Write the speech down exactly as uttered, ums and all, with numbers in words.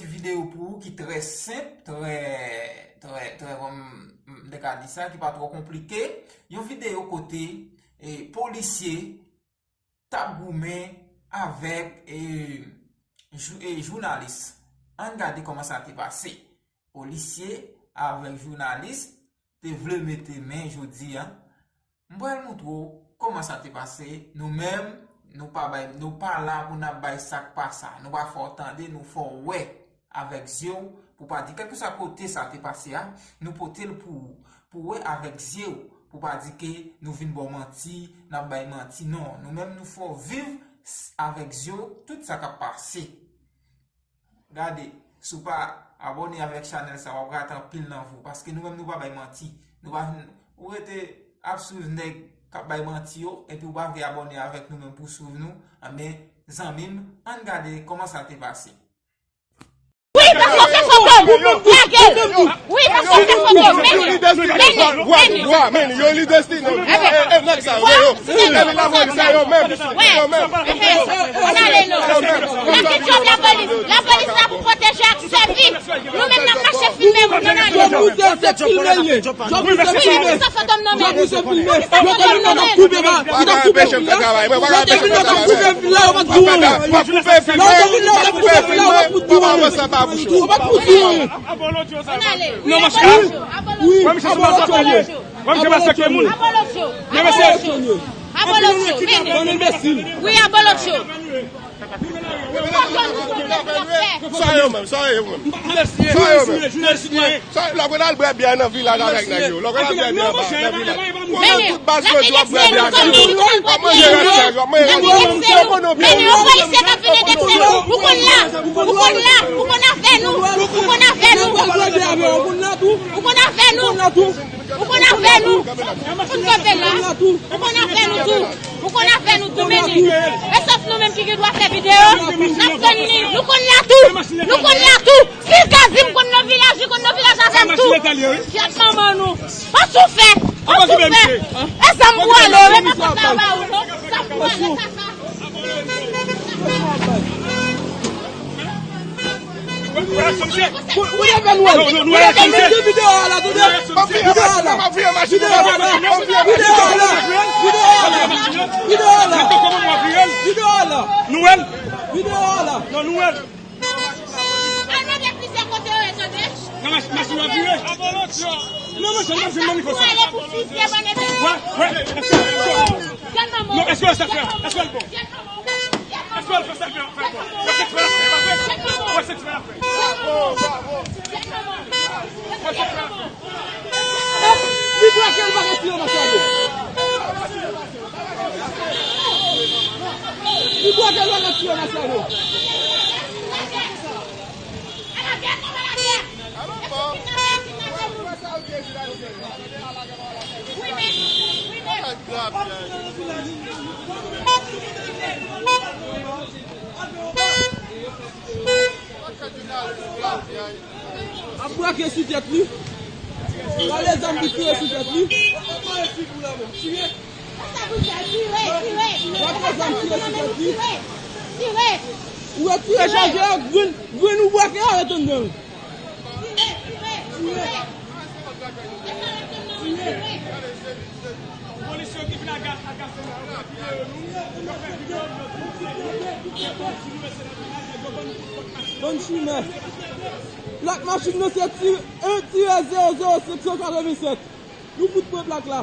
Videyo pou ou ki trè senp, trè, trè, trè, m, m te ka di sa, ki pa twò konplike. Yon videyo kote, e, polisye t ap goumen avèk, e, jou-, e, jounalis. Ann gade kòman sa te pase. Polisye avèk jounalis te vle mete men jodi a. M pral montre w kòman sa te pase. Nou menm, nou pa bay, nou pa la pou n ap bay sa k pa sa. Nou pa fè w tande, nou fè w wè avèk zye w, pou pa di kèlkeswa kote sa te pase a, nou pote l pou ou, pou w wè avèk zye w, pou pa di ke nou vin ba w manti, n ap bay manti. Non, nou menm nou fè w viv s-, avèk zye w tout sa k ap pase. Gade, si w pa abòne avèk chanèl sa, w ap rate anpil nan vi w, paske nou menm nou pa bay manti. Nou pa vin, ou rete ap swiv nèg k ap bay manti yo, epi w pa vle abòne avèk nou menm pou w swiv nou, anben, zanmi m, ann gade kòman sa te pase. Wi, paske w fè foto m. Lage l. Wi, paske w fè foto m. Mennen, mennen, mennen. Wa, mennen, yo li destine. Eh, eh, nèg sa yo, yo. Yo li lapolis sa yo menm. Yo menm. Ann ale non. N ap di djòb lapolis. Lapolis la pou pwoteje ak sèvi. Nou menm n ap mache filme moun, ann ale. Djòb nou se filme l ye. Djòb nou se filme. Djòb nou se filme. Yo te vin la, t ap koupe, t ap koupe fil la. Yo te vin la, t ap koupe fil la, yo pa t di w anyen. Yo te vin la, t ap koupe fil la, yo pa t di w anyen. Yo pa t di w anyen. Ann ale. Non, monchè. Wi, wi, abolotyo ye. Abolotyo. Abolotyo. Abolotyo. Vini. Bann enbesil. Wi, abolotyo. Sa yo menm, sa yo menm. Sa yo menm. Sa, lè w konn al bwè byè nan vilaj avèk nèg yo. Lè w konn al bwè byè nan vilaj. Ou konn tout baz bandi w ap bwè byè ak yo. W ap manje rès chèz, w ap manje rès chèz. Yo konn nou byen. Mennen yon polisye k ap vin ede nou. Ou konn la, ou konn la, ou konn avè nou, ou konn avè nou. Ou konn avè nou. Ou konn avè nou. Ou konn avè nou. Ou konn avè nou tou. Ou konn avè nou tou, mennen. E sòf nou menm ki gen dwa fè videyo. N ap tann li. Nou konn la tou. Nou konn la tou. Si l ka di m konn nan vilaj, li konn nan vilaj avè m tou. Fyèt manman nou. An soufè. An soufè. E sa m pou ale, e pa kòb la ba ou non. Sa m pou ale, sa sa. Ou leve Nwèl. Ou leve Nwèl. Videyo a la, tande. Videyo a la. Videyo a la. Videyo a la. Videyo a la. Videyo a la. Nwèl. Videyo a la. Non, Nwèl. Al mande plizyè kote yo ye, tande. Nan mach-, machin yo ap vire. Non, machin, machin, machin, machin. Wè, wè. Èske, èske, non, èske yo sa fè? Èske l bon? Èske yo fè sa fè, fè bon? Yo se fè la fè, pa vre? Wè, se fè la fè. Wè, se fè la fè. Li brake l pa retire masya yo. Li brake l pa retire masya yo. Ap brake sou tèt li. Pale zam pou tire sou tèt li. Brake zam tire sou tèt li. Ou retire chaje a, grenn, grenn ou brake a ret anndan l. Polis yo ki vin aga-, agase la, yo fè videyo nou, yo fè videyo nou, yo fè videyo nou, yo fè videyo nou, yo fè videyo nou. Bann chimè. Plak machin nan se ti-, en tirè zewo zewo senk san katrevennsèt. Nou fout pran plak la.